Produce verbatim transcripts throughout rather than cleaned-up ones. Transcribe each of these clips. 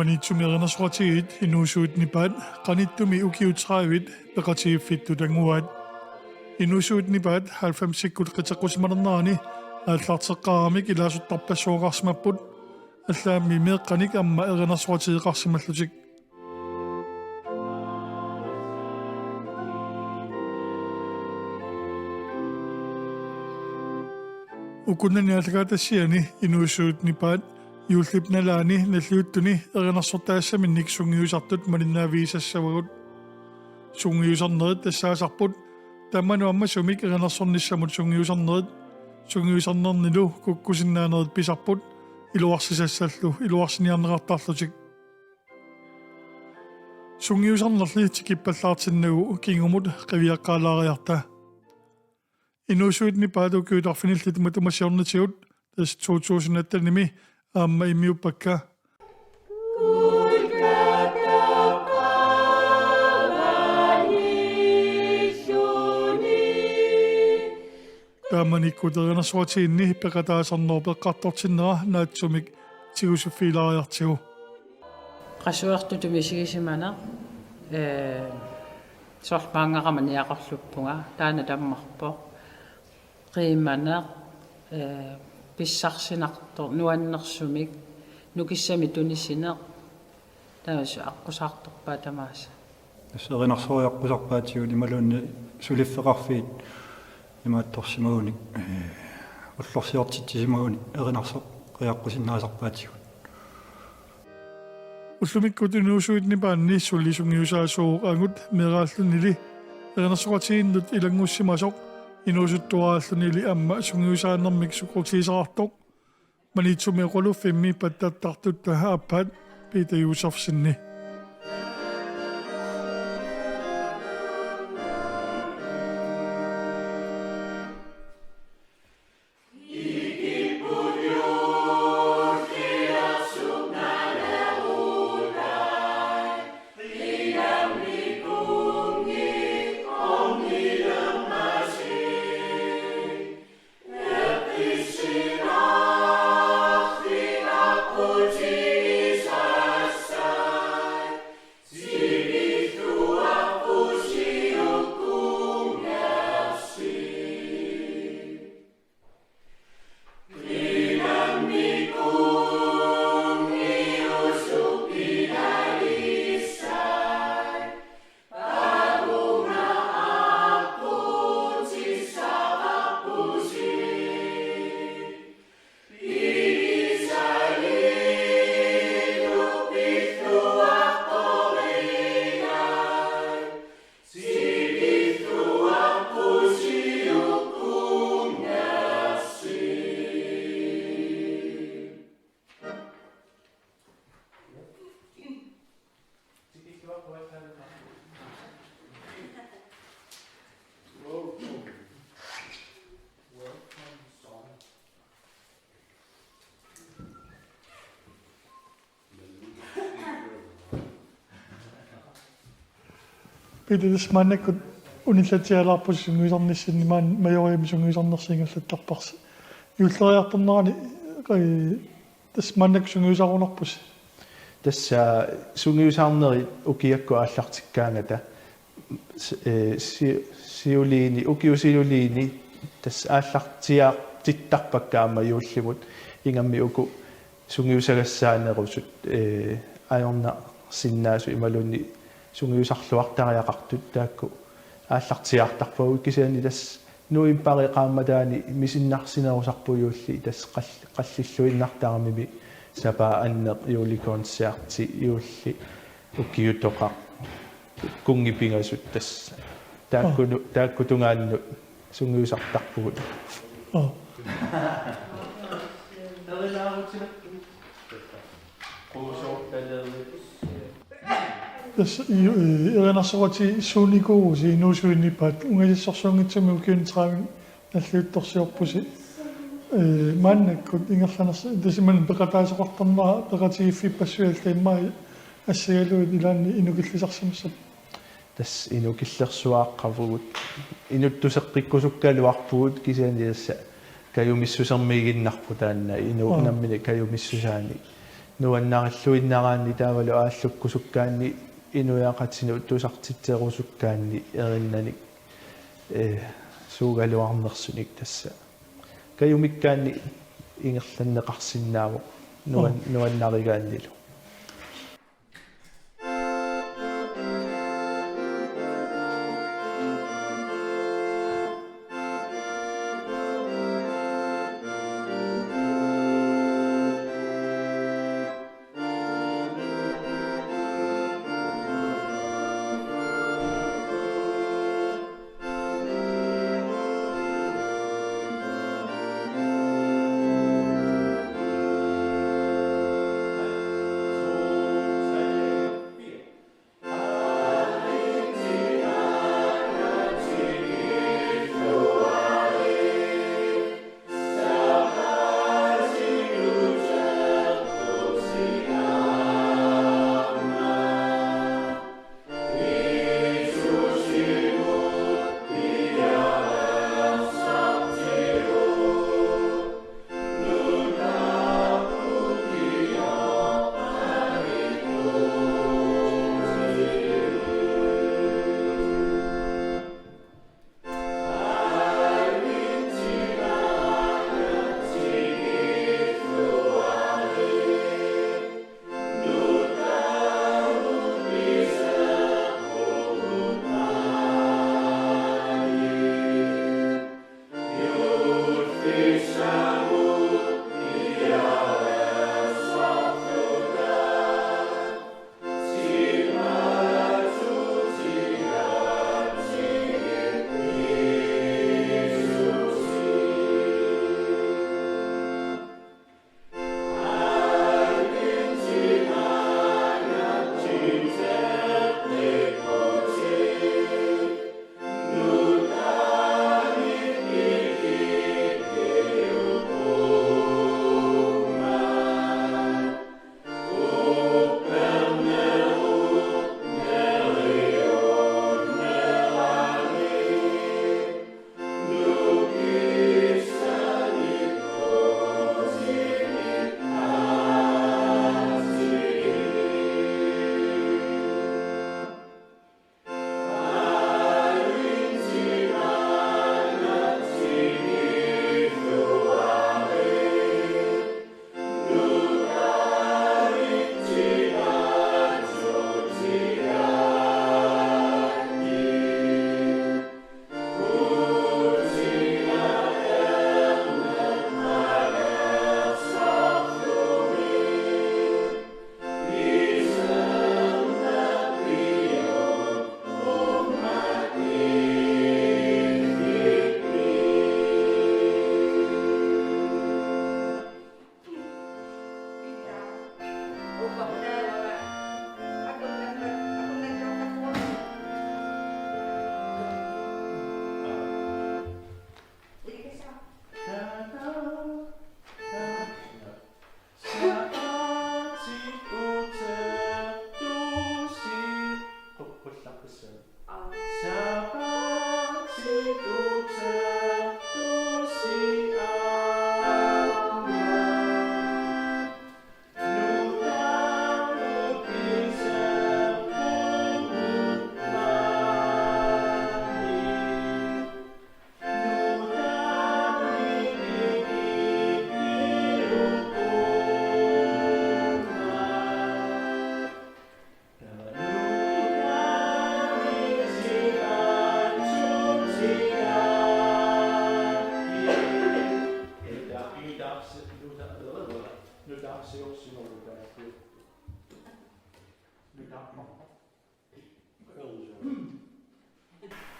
Maniitsumi erinarsoqatigiit inuusuit nipaat qanittumi ukiut tredive peqatigiiffittut anguaat. Inuusuit nipaat halvfemsikkut qiteqqusimalernerani aallarteqqaaramik ilaasortarpassuaqarsimapput, allaammi meeqqanik aamma erinarsoqatigeqarsimallutik. Ukunnani aallakaatitassiani inuusuit nipaat juullip nalaani nalliuttuni erinarsortaassaminnik sungiusartut malinnaavigisassavagut. Sungiusarnerit tassaasarput tamanut ammasumik erinarsornissamut sungiusarnerit, sungiusarnernilu kukkusinnaanerit pisarput iluarsisassallu iluarsiniarneqartarlutik. Sungiusarnerli tikippallaartinnagu kingumut qiviaqqaalaariarta. Inuusuit nipaat ukiut arfinillit matuma siornatigut, tassa to tusind attenimi, aamma immiuppakka. Taamanikkut erinarsoqatigiinni peqataasarnerup eqqartortinnera naatsumik tigusiffigilaariartigu. Qasuertutut misigisimaneq, ee, soorlu maanngarama niaqorluppunga, taanna tammarpoq. Qiimaneq, ee, pissarsinartoq, nuannersumik, nukissamik tunisineq, tamassi aqqusaartorpaat tamaasa. Tassa erinarsoriaqqusarpaatigut imaluunniit suliffeqarfiit imaattorsimagunik, ee, ullorsiortitsisimagunik erinarsoq qiaqqusinnaasarpaatigut. Ullumikkut inuusuit nipaanni suli sungiusaasuuvoq angut meeraallunili erinarsoqatigiinnut ilanngussimasoq, inuusuttuaraallunili aamma sungiusaanermik sukkulutigisaqartoq. Maniitsumi oqaluffimmi pattattartutta aappaat Peter Josefsenip. Peter, tassa maannakkut unillatsialaarpusi sungiusarnissinni, maan-, Majoriami sungiusarnersi ingerlattarparsi. Juulleriartornerani, ee, tassa maannakkut sungiusarunarpusi. Tassa sungiusarnerit ukiakkut aallartikkaangata s-, ee, si-, siuliini, ukiut siuliini tassa aallartiaartittarpakka aamma juullimut, ingammik uku sungiusagassaanerusut, ee, ajornarsinnaasut imaluunniit sungiusarluartariaqartut taakku aallartiaartarpagut, kisianni tassa novembari qaammataani misinnarsinerusarput juulli, tassa qall-, qallilluinnartaramimi, sapaatip anneq, juulikoncerti, juulli ukiutoqaq, kunngit pingasut, tassa taakkunu-, taakku tungaannut sungiusartarpugut. Aa. Tassa i-, ee, erinarsoqatigiit suunikuuvusi inuusuit nipaat, ungasissorsuunngitsumik ukiuni tredive nalliuttorsiorpusi. Ee, maannakkut ingerlanersi-, tassa imannak peqataasoqartarnera peqatigiiffippassuit allat immaqa assagaluit ilaanni inukillisarsimassapput. Tassa inukillersuaaqqavugut. Inuttuseqqikkusukkaluarpugut, kisianni tassa kajumissusermiiginnarpoq taanna, inuup Aa. nammineq kajumissusaani. nuannarilluinnaraanni taavalu aallukkusukkaanni inuiaqatinnut tusartitserusukkaanni erinnanik, eh, suugaluarnersunik tassa. Kajumikkaanni ingerlanneqarsinnaavoq nuan-, nuannarigaannilu.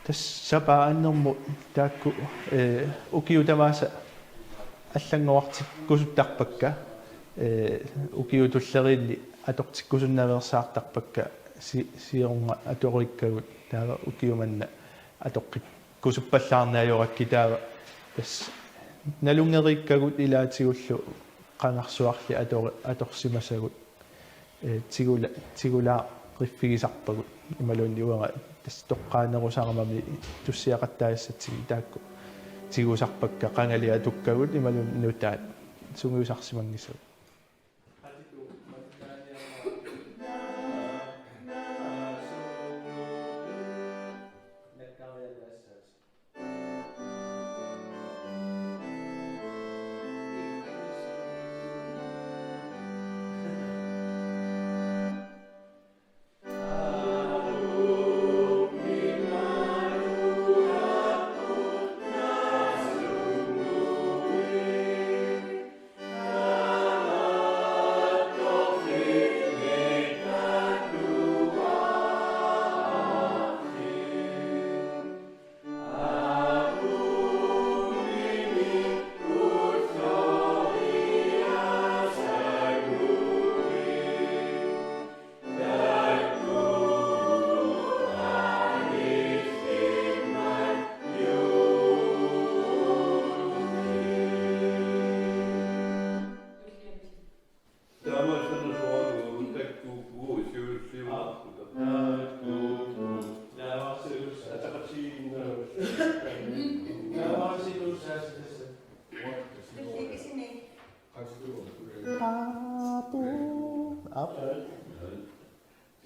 Tassa sapaatip annermut taakku, eh, ukiut tamaasa allanngorartikkusuttarpakka, eh, ukiut tulleriinni atortikkusunnaveersaartarpakka si-, siorna atoriikkagut taava ukiumanna atoqqikkusuppallaarneq ajorakkit taava tassa nalunngeriikkagut ilaatigullu qangarsuarli ator-, atorsimasagut. Eh, tigula-, tigulaariffigisarpagut imaluunniit uanga tassa toqqaanerusaramami tussiaqattaassatsigu taakku tigusarpakka qangali atukkagut imaluunniit nutaat sungiusarsimanngisagut.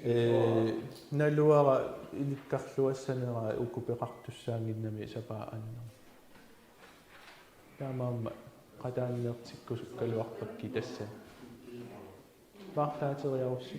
Ee, naluara ilikkarluassanera uku peqartussaannginnami sapaatip annertuumik. Taamaammat qataaneertikkusukkaluarpakkit tassani. Maarlaateriarussi.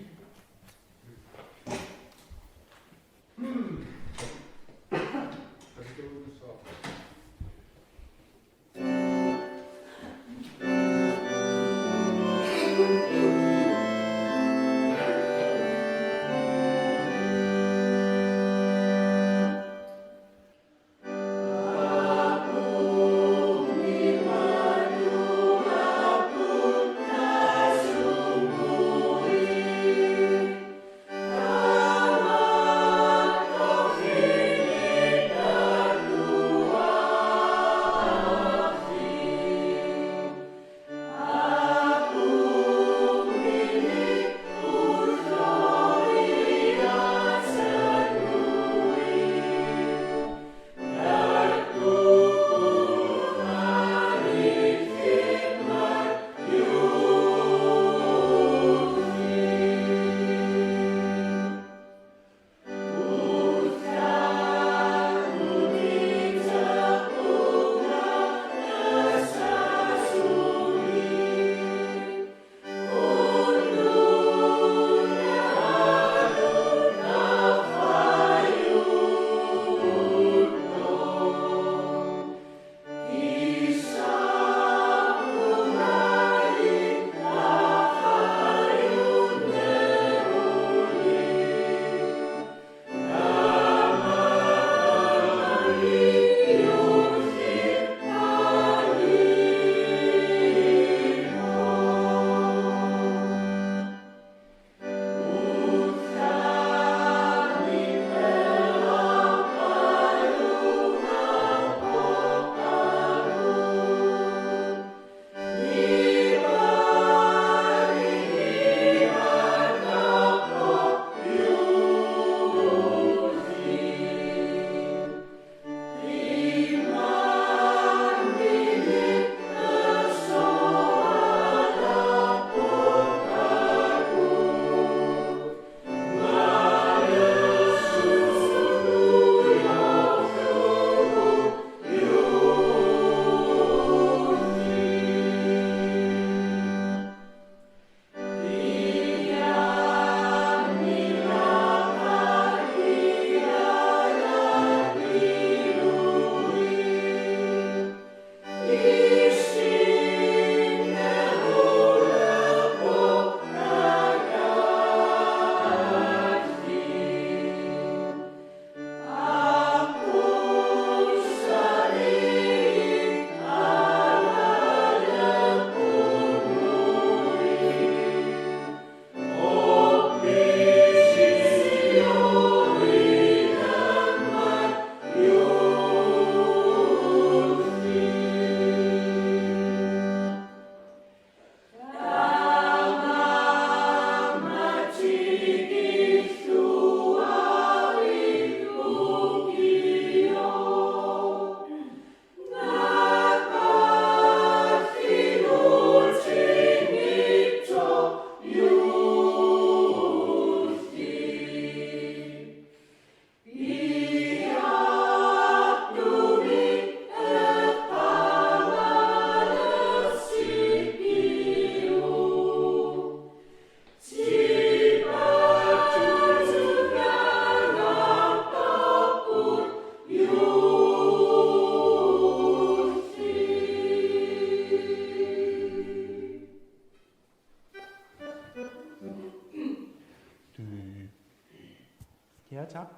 Ja, tak.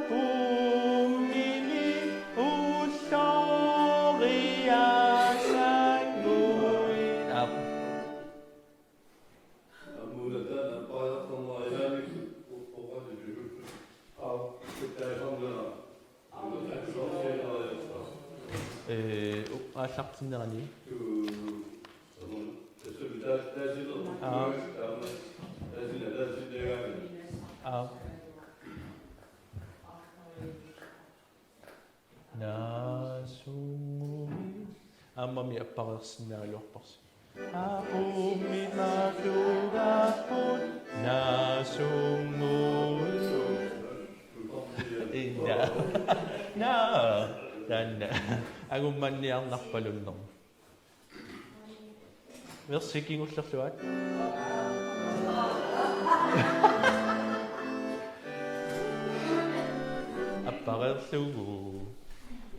Apummi ulloriaasagut. Aap. Ee, u-, aallartinnerani. Aa. Aa. Naasugumi. Taamami appareersinnaagaluarparsi. Aqummi matugapput nasunngui. Inna. Naa. Taanna. Angummanniarnarpalunnermi. Versi kingullerluaat. Appareerlugu.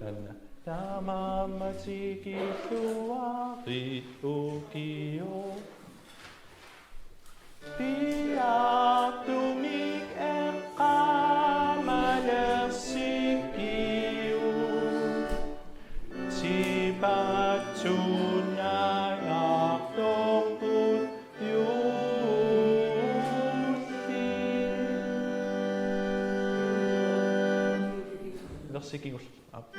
Taanna. Taamaammat tikilluarit ukiut. Piaartumik eqqaamalersikkiuk. Tipatsunnangaartorput juulli. Versi kingulleq. Aap.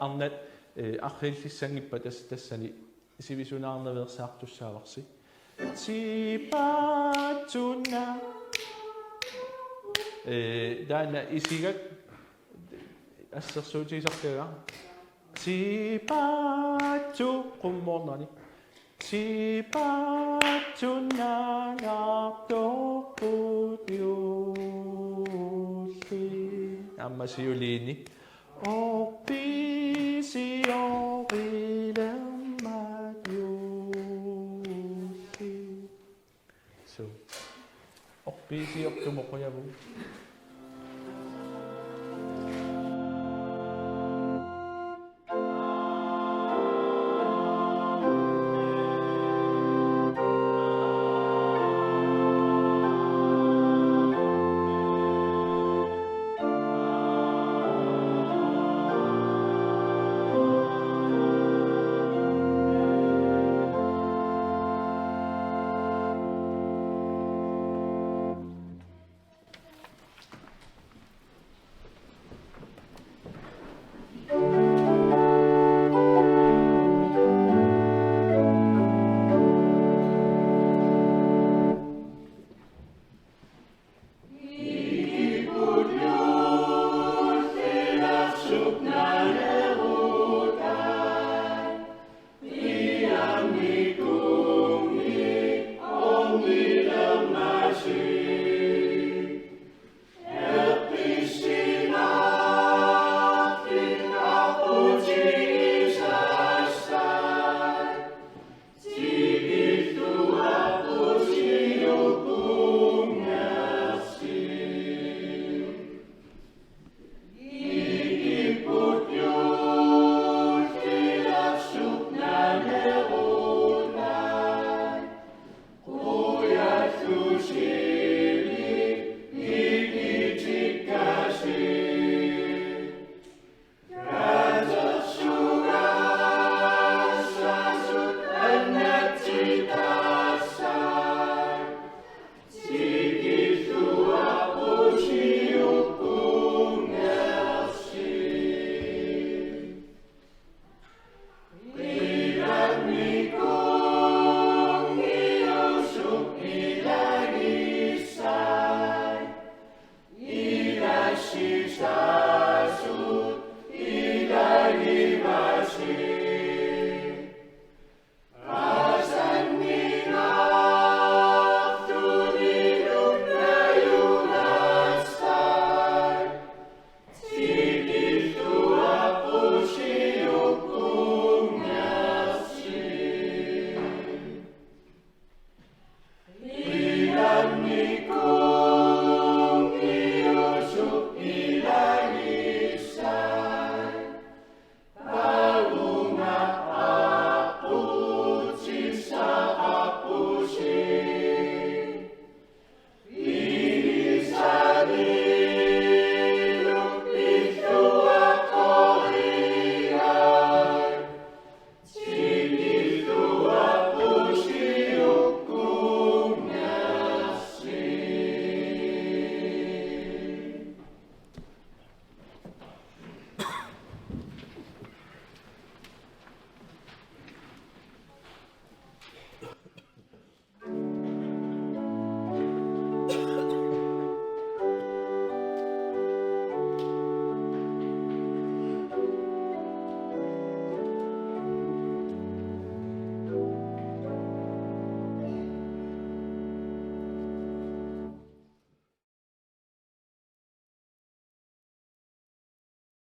Arnat, eh, arriillissanngippata tas-, tassani sivisunaarnaveersaartussaavarsi. Tipatsunna. Eh, taanna isigak assersuutigisartagaa. Tipatsu qummoornerani. Tipatsunnangaartorput juulli. Aamma siuliini. Orpisiorilermat juulli. So. Orpisiortumut qujavugut.